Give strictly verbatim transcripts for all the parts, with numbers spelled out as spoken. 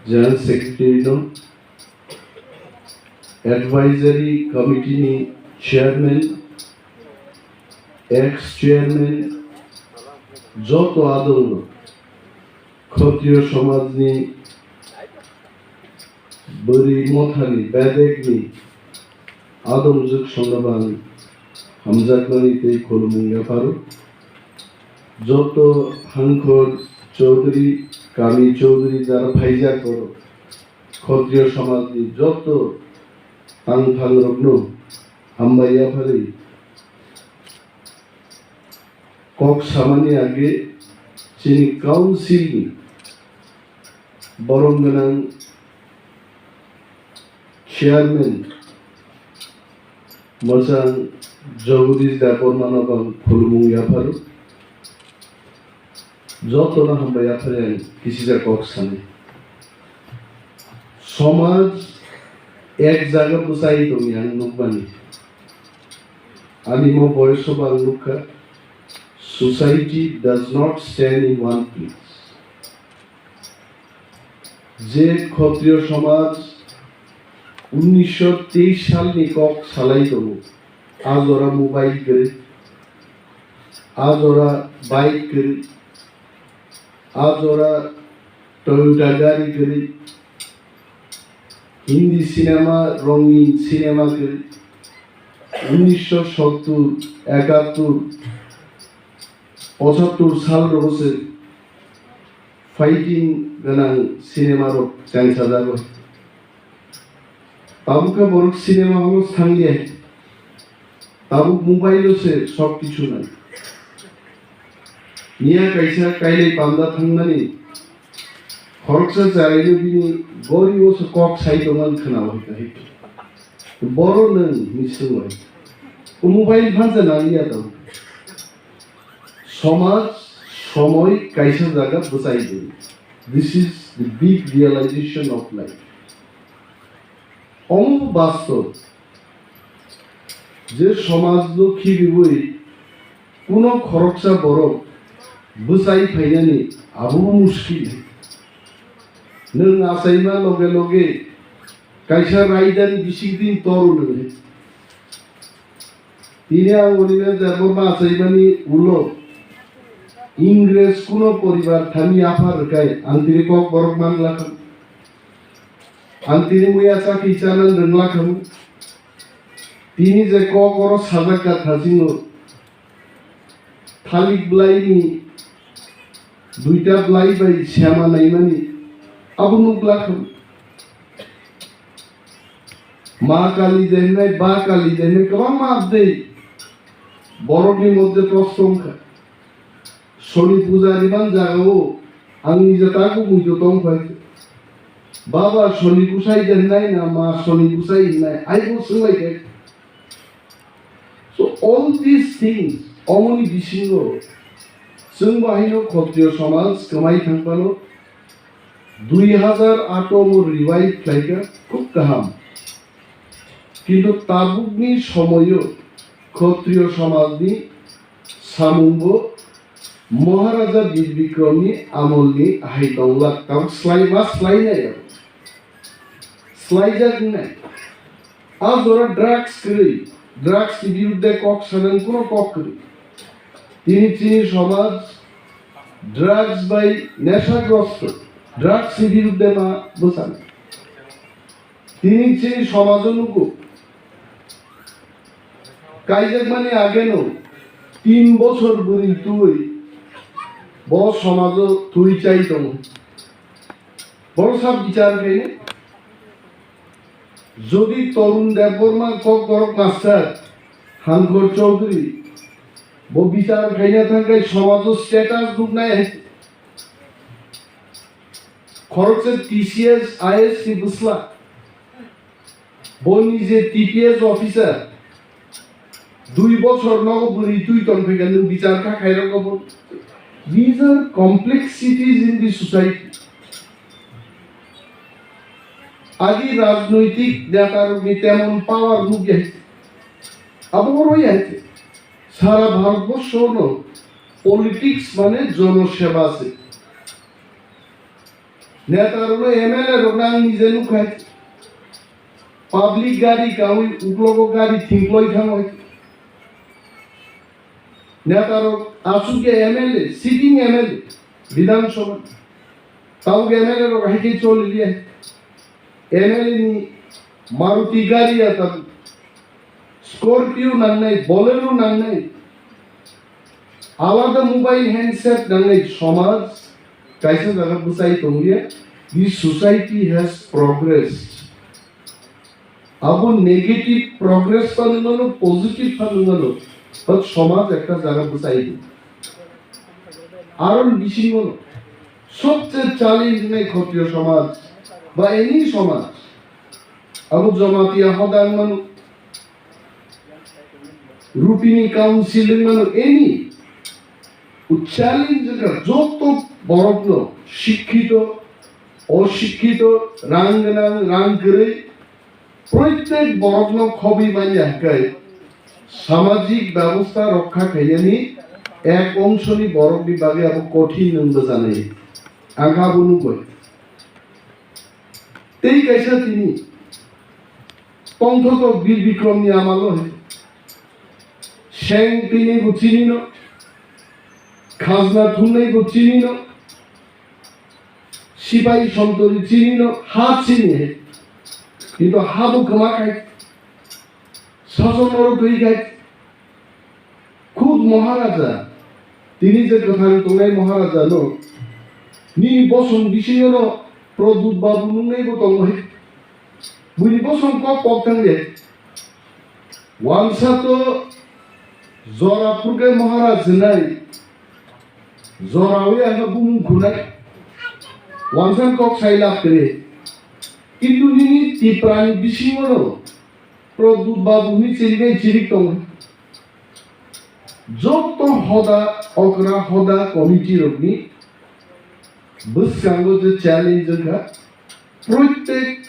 General Secretary no, Advisory Committee ni Chairman, ex Chairman, joto adong no, Khotriyo somaj ni bwrwi mothani bedekni adongjwk songno bang hamjakmani tei khulumung yapharo. Joto hangkhor Chaudhary, kami Chaudhary jara phaijak oro Khotriyo somajni joto tangphangrokno hambai yapharwi kok samani age chini council ni borom gwnang chairman mwchang Jagadish Debbarma no bang khulumung yapharo. Jotono hambai yaphari ang kisisa kok sanai. Somaj ek jaga bwchai tongya ang nukmani. Ani mo boyoso bo ang nukha, society does not stand in one place. Je Khotriyo somaj unnisho teis salni kok salai tongo, a jora mobile kwrwi, a jora bike kwrwi, a jora Toyota gari kwrwi, Hindi cinema, rongin cinema kwrwi, unnisho sottur, ekattur, pochattur sal rogo se fighting gwnang cinema rok chengsajago. Tabuk khe borok cinema hall o thangya. Tabuk mobile o se sob kichu nai. Miya kaisa kailai panda thangmani khoroksa charaino bini gori o se kok sai tongmani khwna hoi kahai. Boro nwng hinwi swng lai. O mobile phansa nangya tabuk. Somaj somoi kaisa jaga bwchai di. This is the big realization of life. Omo bastob je somajno khibiwi kuno khoroksa borok bwchai phainani abo mushkil. Nwng achaima loge loge kaisa raidani bisingtwi toro nwng. Tini ang Onimesh Debbarma achaimani ulo Ingres kuno poribar thani yapha rwkhai ang tini kok borok man lakha. Ang tini muya chakhi chana nwng lakha. Tini je kok oro sajak ka thasingo. Thalik bwlaini duita bwlai bai sema naimani abo nuk lakha. Ma Kali de hinai, Ba Kali de hinai, kwbangma abdei borokni moddhe proshno wngkha. Soni puja riman jagao ang nija takhuk muitu tongphai. Baba Soni bwsai de hinai na ma Soni bwsai hinai, aibo swnglaikha. So all these things, omoni bisingo chwng bahaino Khotriyo somaj kwmai thangphano, dui hazar ato mo revive khlaikha, khub kaham. Kintu tabukni somoio Khotriyo somajni samungbo Maharaja Bir Bikramni amolni hai tonglak, tabuk slai ma slai nai abo. Slaijak wngnai. A jora drugs kwrwi, drugs ni birudde kok sanang kuno kok kwrwi. Tini chini somaj drugs bai neshagrosto, drugs ni birudde ma bwsang. Tini chini somajo nugo, kaijakmani ageno tin bochor bwrwi twi bo somajo twi chai tongo. Borok sab bichar khainai. Jodi Torun Debbarma, Kokborok Master, Hangkor Chaudhary, bo bichar khaina thangkhai somajo status nuknai hai. Khoroksa T C S, I A S ni bwsla. Bo nije T P S officer. Dui bochor nogo bwrwi twi tongphikha, nwng bichar kha khairokgo bo. These are complexities in the society. Agi rajnoitik netarokni temon power nukya hai. Abo oro ya hai. Sara Bharatborshono politics mane jonoseba se. Neta rokno M L A rokno ang nije nukhai. Public gari kawi uklogo gari thingkloi thangoi. Neta rok asuk ya M L A, sitting M L A, Bidhan Sabha. Tau M L A rok hai khe choli liya. M L A ni Maruti gari ya tam Scorpio nangnai, Bolero nangnai, alada mobile handset nangnai somaj kaisa jaga bwchai tongya. This society has progressed. Abo negative progress pha nungmano, positive pha nungmano, but somaj ekta jaga bwchai di. Aro bisingo sobse challenge nai Khotriyo somaj ba any somaj. Abo Jamatia hodang mano, Rupini Council wng mano, any challenge wngkha, joto borokno, sikkito, osikkito, rang gwnang, rang kwrwi, proitek borokno khobwi manya hwnkhe samajik bebosta rokha khainani ek ongshoni borokni bagwi abo kothin wng bwchanai. Ang khe abo nukgwi. Tei kaisa tini tongthoktok Bir Bikromni amalo hai. Seng twinai bo chinino, khajna thumnai bo chinino, sipai sontori chinino, ha chini hai. Kintu ha bo kwma khai, sason oro twi khai, Khud Maharaja, tini je kwthang tongnai Maharaja no, nini bosong bisingo no Pradyut Babu nungnai bo tongo hai. Buini bosong kok kok thang de. Wansa to jora phurkhe Maharaj hinai, jora wi ano bumung khunai. Wansa kok sai lab kre. Kintu nini Tipra ni bisingo no Pradyut Babu ni chirikai chirik tongo. Joto hoda, okra hoda committee rokni bwskango je challenge wngkha, proitek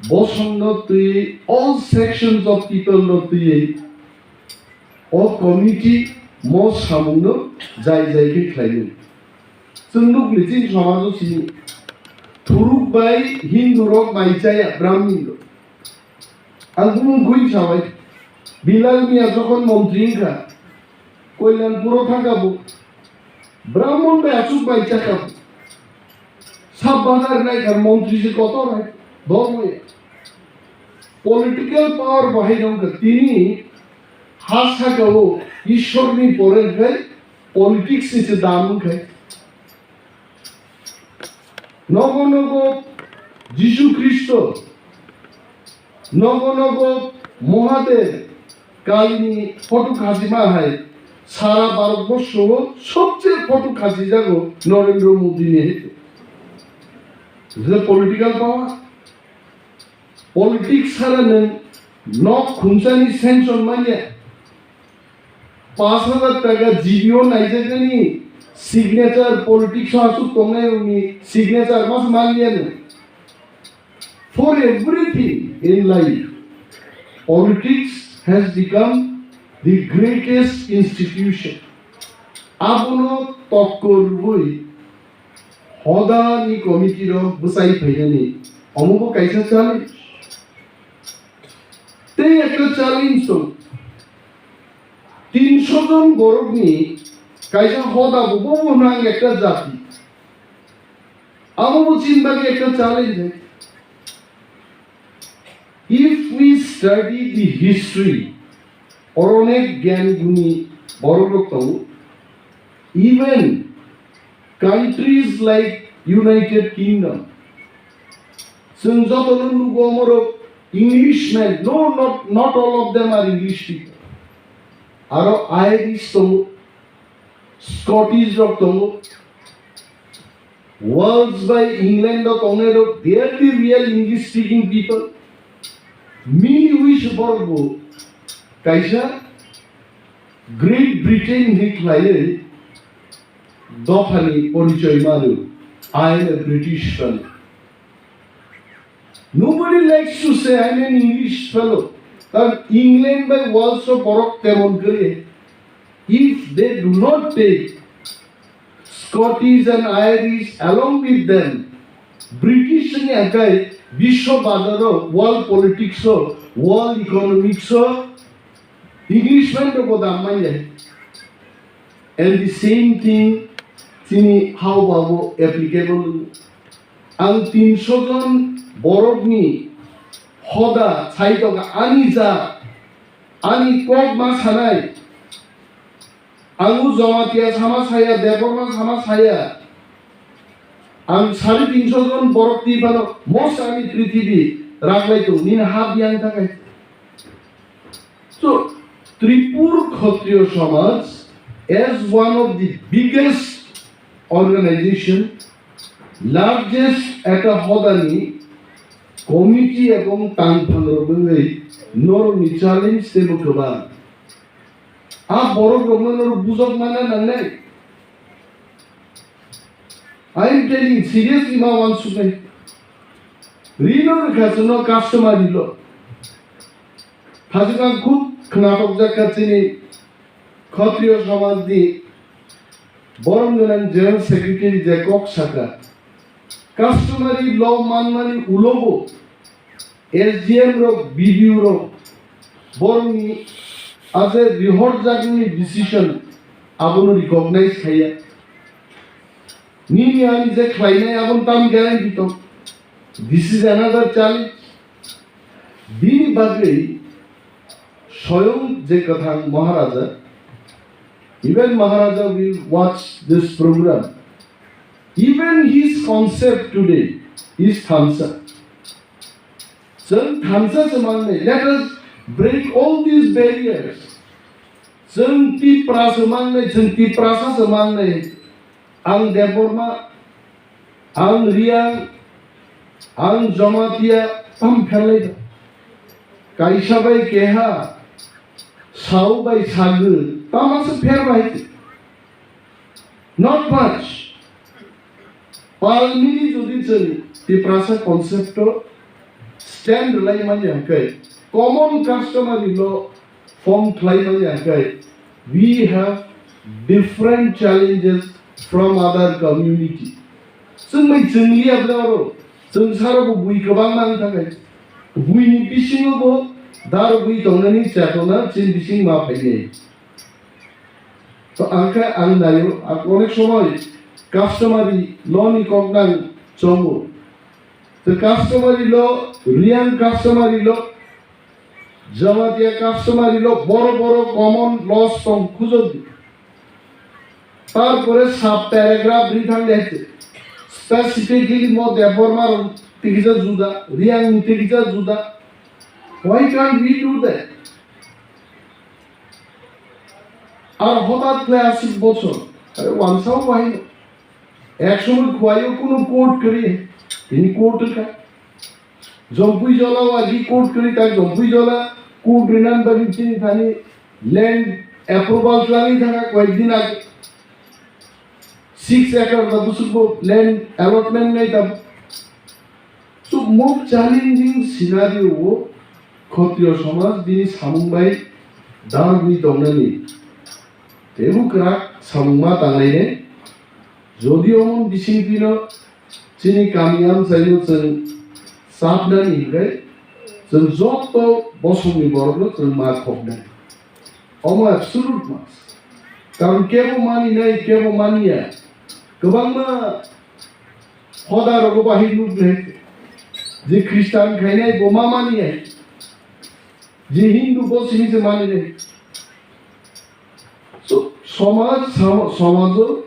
bosongno twiwi, all sections of people no twiwi, o committee mo samungno jai jai khe khlaimani. Chwng nukli chini somajo sini thuruk bai Hindu rok mai chaya, Brahmin rok. Ang bumung khui sabai. Bilal Mia jokhon montri wngkha, Kalyanpuro thangkha bo. Brahmon bai achuk bai chakha bo. Sab bahar nai kha montri se kotor hai. Dormo ya. Political power bahai wngkha. Tini ha saka o Ishwar ni pore khai politics ni se dam wngkhai. Nogo nogo Jisu Khristo, nogo nogo Mohadev, Kalini photo khachima hai sara Bharat borsho o sobche photo khachijago Narendra Modi ni hai. The political power. Politics sara nwng nok khumsani sanction manya. Pash hajar taka G B o naijaknani signature politics o asuk tongnai rokni signature mas manya nwng. For everything in life, politics has become the greatest institution. Abono tokkor rwui hodani committee rok bwchai phainani omo bo kaisa challenge. Tei ekta challenge tong. Tinsho jon borokni kaisa hoda bo, bo bo hwnang ekta jati. Abo bo chini bagwi ekta challenge hai. If we study the history, oro onek gyan guni borok rok tongo. Even countries like United Kingdom, chwng jotono nugo omorok Englishmen, no, not, not all of them are English people. Aro Irish tongo, Scottish rok tongo, Wales bai England o tongnai rok, they are the real English speaking people. Mini wis borok bo kaisa Great Britain ni khlaiwi dophani porichoi mano, "I am a British fellow." Nobody likes to say, "I am an English fellow." Karon England bai Wales o borok temon kwrwi, if they do not take Scottish and Irish along with them, British ni akai biswa bazar o, world politics o, world economics o Englishman rok bo dam manya. And the same thing chini hao babo applicable. Ang tinso jon borok ni hoda sai tongo ani ja, ani kok ma sanai. Ang o Jamatia sama saya, Debbarma sama saya. Ang sari tinso jon borok twi phano most ani prithibi raglai tongo nini ha biyang takai. So, Tripur Khatriya Samaj as one of the biggest organization, largest ekta hodani committee ebong tangphang rok wngwi norokni challenge teibo kwbang. A borok rokno norok bujok mana nangnai. I am telling seriously ma wansuknai. Rino rwkha chwngno customary law. Hajwk ang khub khnatok jak kha chini Khatriya Samaj ni borom gwnang General Secretary je kok saka. Customary law manmani ulobo S D M rok, B D O rok borokni aje rihorjakni decision abono recognize khaiya. Nini ani je khlainai abono tam guarantee tong. This is another challenge. Bini bagwi soyong je kwthang Maharaja, even Maharaja will watch this program. Even his concept today is thansa. Chwng thansa se mangnai. Let us break all these barriers. Chwng Tipra se mangnai, chwng Tiprasa se mangnai. Ang Debbarma, ang Riang, ang Jamatia, tam pherlai da. Kaisa bai keha, sau bai sagwi, tama se pher bai. Not much. Palmini jodi chwng Tiprasa concept o stand rwlai manya hwnkhe, common customary law form khlai manya hwnkhe, we have different challenges from other community. Chwng bai chwng liya bwraro, chwng saro bo bui kwbang mang thakai. Buini bisingo bo dar bui tongnani chetona chini bising ma phainai. To ang khe ang naio, ang onek somoi customary law ni kok nang chongo. To customary law, Riang customary law, Jamatia customary law, boro boro common laws tong khujok di. Tarpore sub paragraph ri thang de, specifically mo Debbarma rok tikisa juda, Riang ni tikisa juda. Why can't we do that? Ar hotat khlai aswk bochor, are wansao bahai no. Ek somoi Khowai o kuno court kwrwi, tini court wngkha. Jompui Jola o agi court kwrwi, tak Jompui Jola court rinan bagwi chini thani land approval twlangwi thangkha koyek din age. Six acre ba bwswk bo land allotment nai tabuk. Chukmuk challenging scenario o Khotriyo somaj bini samung bai dagwi tongnani teibo kwrak samung ma tanglainai. Jodi omo bising phino chini kami amchaino chwng chapnani hwnkhe chwng joto bosongni borokno chwng ma khoknai. Omo absolute mas. Karon kebo maninai, kebo maniya. Kwbangma hoda rogo bahai nuk nai. Je Christian khainai bo ma maniya. Je Hindu bo sini se maninai. So, somaj, sama-, somajo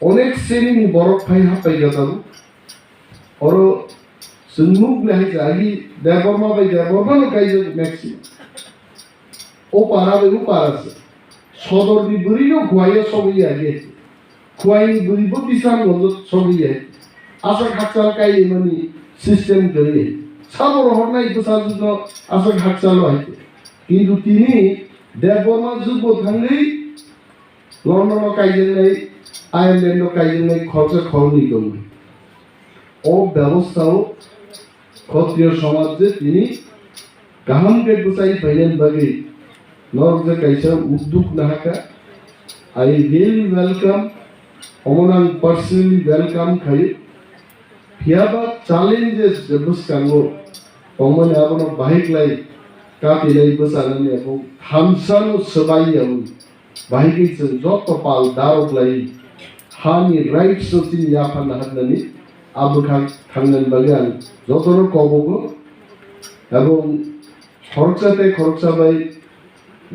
onek sreni ni borok phai hapai gata. Oro chwng nuk le hai agi Debbarma bai Debbarma no kaijak maximum. O para bai o para se. Sodor ni bwrwi no Khowai o sogwi agi. Khowai ni bwrwi bo Bisramganj o sogwi agi. Aswk hakchal kai mani system kwrwi. Sabo rohor nai bwsa jwk no aswk hakchal o hai. Kintu tini Debbarma jwk bo thangwi London o kaijaknai, Ireland o kaijaknai khoroksa khoroknwi tongo. O bebostha o Khotriyo somaj je tini kaham khe bwchai phainani bagwi norok je kaisa udduk nahakha, I really welcome, omono ang personally welcome khaio. Phiya ba challenges je bwskango tongmani abono bahai khlai katilai bwchanani abo thamsano swbai yaui bahai khe chwng joto pal daroklai hani rights no chini yapharna hapnani abo thang thangnani bagwi ang jotono kobogo. Abo khoroksa tei khoroksa bai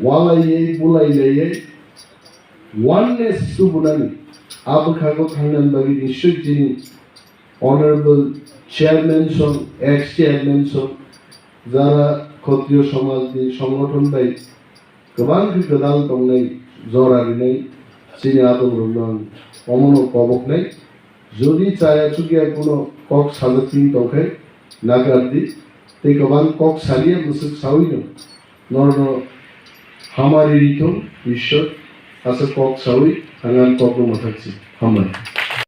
walaiwi bulailaiwi oneness tubunani abo khago thangnani bagwi nishoi chini Honorable Chairman song, ex Chairman song, jara Khotriyo Somaj ni Songothon bai kwbang khe kwdal tongnai jora rinai chini adong rokno ang omono koboknai. Jodi chaya chukya kuno kok sajak tin tongkhe nagar di, tei kwbang kok saliya mwswk sawi no norno hamari rithung Ishwar, asa kok sawi ang ang kokno mwthakchi. Hambai.